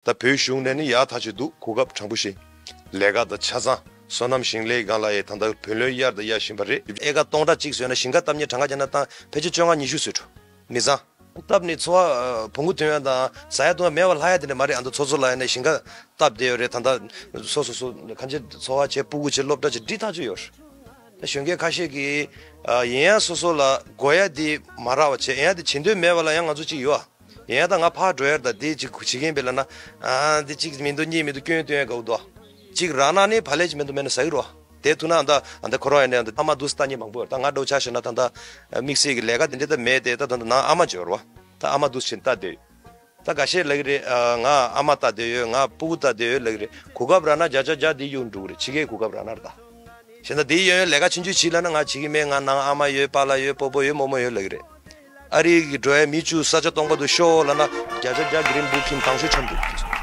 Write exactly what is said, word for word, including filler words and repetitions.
ད་བོད་གཞུང་ནས་ནི་ཡག་ཐག་ཆོད་འདུག་གོ་སྐབས་དྲང་པོ་ཞིག་ལས་ཀ་དང་ཆ་ཚང་བསོད་ནམས་ཞིང་ལས་སྒང་ལ་ཡ་ད་ལྟ་བོད་ལོན་གཡར་དང་གཡར་བཞིན་པ་རེད། ཨེ་ཀར་སྟོང་ཕྲག་གཅིག་བཟོས་ན་ཞིང་ཁ་བཏབ་མཁན་གྲངས་ཀ་བྱས་ན་ད་ཕལ་ཆེར་བཅོ་ལྔ་ཉི་ཤུ་ཟིན་འགྲོ། མི་ཚང་། བཏབ་ནས་འཚོ་བ་བོང་གུ་ཐོན་ཡ་དང་ཟ་ཡ་བཏུང་ཡ་མེད་པ་ལྷག་ཡ་དེ་འདྲ་མ་རེད། ཨ་མདོ་ཚོ་ཚོ་ལ་ཡ་ནས་ཞིང་ཁ་བཏབ་བསྡད་ཡོད་རེད། ད་ལྟ་སོ་སོ་སོ་གང་ཅི་འཚོ་བ་བྱས་སྤུ་གུ་བྱས་སློབ་གྲྭ་བྱས་འགྲིག་ཐག་ཆོད་ཡོད་རེད། ད་གཞོན་སྐྱེས་ཁ་ཤས་ཀྱིས་ཡིན་ཡང་སོ་སོ་ལ་དགོས་ཡ་དེ་མ་རག་པ་བྱས་ཡིན་ཡང་དེ་བྱེད་འདོད་མེད་པ་ལ་ཡང་ང་ཚོ་གཅིག་ཡོད་ཨ། ཡིན་ཡང་ད་ང་ཕར་འགྲོ་ཡ་ད་དེ་གཅིག་བྱེད་མཁན་པས་ལབ་ན། ཨ་དེ་གཅིག་མི་འདུག་གཉིས་མི་འདུག་སྐྱོན་སྟོན་ཡ་དགའ་བོ་འདུག་གཅིག་རག་ན་ནི་བག་ལེབ་ཅིག་མི་འདུག་མེད་ན་ཟ་གི་རོ། དེ་ཐུག་ན་ད་ད་ཁོ་རང་ཡིན་ན་ད་ཨ་མ་འདུག་ལྟ་མཁན་མང་པོ་ཡོད། ད་ང་འདྲ་བོ་ཆ་བཞག་ན་ད་ད་དམིགས་བསལ་གྱི་ལས་ཀ་དེ་འདྲ་ད་མེད་དེ་ད་ད་ནང་ཨ་མ་འབྱོར་བ། ད་ཨ་མ་འདུག་ཕྱིན་ལྟ་དེ། ད་འགའ་ཤས་ལབ་ཀྱི་རེད། ཨ་ང་ཨ་མ་ལྟ་དེ་ཡོད། ང་སྤུ་གུ་ལྟ་དེ་ཡོད་ལབ་ཀྱི་རེད། གོ་སྐབས་རག་ན་བརྒྱ་ཆ་བརྒྱ་དེ་གཡུག་འགྲོ་གི་རེད། ཕྱི་རྒྱལ་གོ་སྐབས་རག་ན་རེད་ད། བྱས་ན་དེའི་ཡོན་ཡོན་ལས་ཀ་ཆུང་ཆུང་བྱེད་ལབ་ན་ང་བྱེད་ཀྱི་མེད། ང་ནང་ཨ་མ་ཡོད། པཱ་ལགས་ཡོད། སྤོ་བོ་ཡོད། རྨོ་མོ་ཡོད་ལབ་ཀྱི་རེད། ཨ་རི་གི་འགྲོ་ཡ་མི་བཅུ་ས་ཆ་སྟོང་པ་དུ་ཤོག་ལབ་ན་བརྒྱ་ཆ་བརྒྱ་གི་རིན་འབུལ་ཁྱིམ་དང་ཤོས་འཁྱམ་འདུག